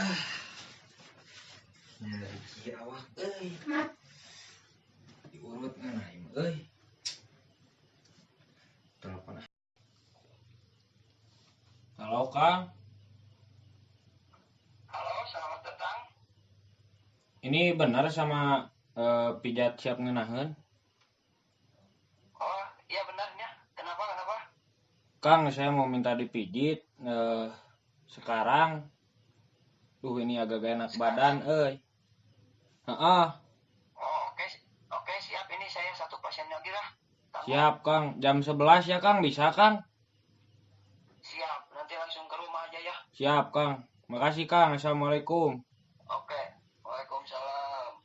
Nyeri kieu awak euy. Diurut ngeunah ieu mah euy. Telepon ah. Halo, Kang. Halo, selamat datang. Ini benar sama pijat siap ngeunaheun? Oh, iya benarnya. Kenapa, kenapa? Kang, saya mau minta dipijit sekarang. Duh, ini agak gak enak badan, euy. Heeh. Oh, oke. Oke, siap. Ini saya satu pasien lagi lah. Tangguh. Siap, Kang. Jam 11 ya, Kang. Bisa, Kang? Siap. Nanti langsung ke rumah aja ya. Siap, Kang. Makasih, Kang. Assalamualaikum. Oke. Waalaikumsalam.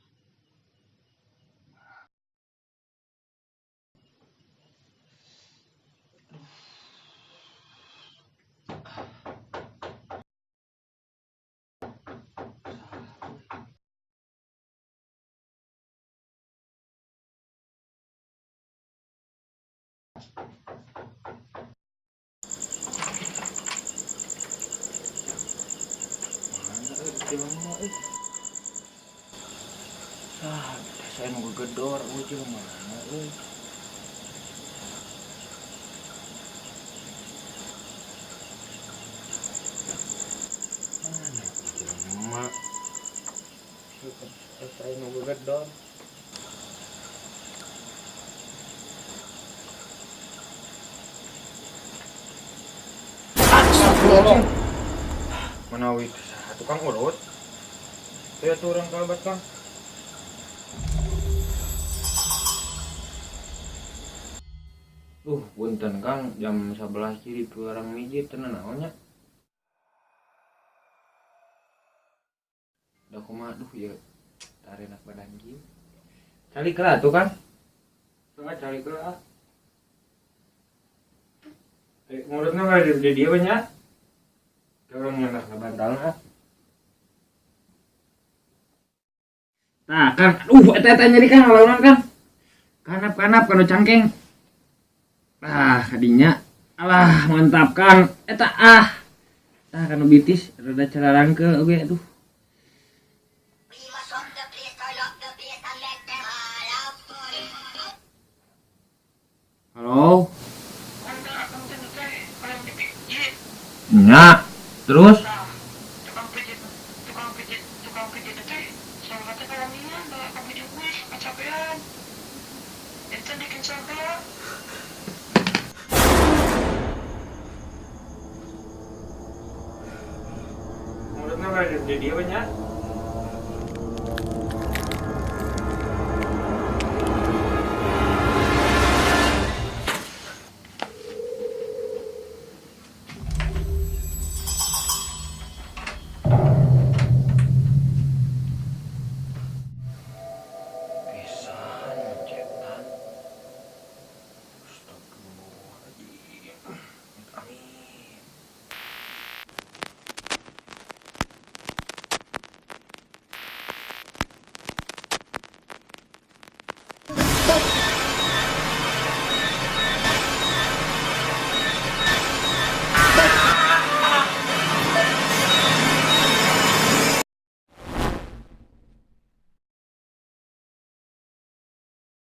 Mana euy jelema euy. Ah, saya nunggu gedor euy jelema mana euy. Mana jelema? Saya nunggu gedor. Astagfirullah. Manawi saha tukang urut? Teu atuh urang kalabat, Kang. Punten Kang, jam 11 jadi orang mijit teu naon nya. Da kumaha duh ieu tarenak badan kieu. Calik lah atuh, Kang. Tengah calik lah. Ngurutna mah di dieu nya. Orang nyenak ka bantalna. Nah, Kang, aduh eta eta nyeri Kang launan Kang. Kanap-kanap kanu cangkeng. Ah, kadinya. Alah, mantap Kang. Eta ah. Tah kanu bitis rada cararangkeul oge aduh. Halo. Nya, terus Tukang pijit teh soalnya teh kalamian bawa kamu juga kecapean. Itu bikin sampai. Mulutnya pada di dia banyak.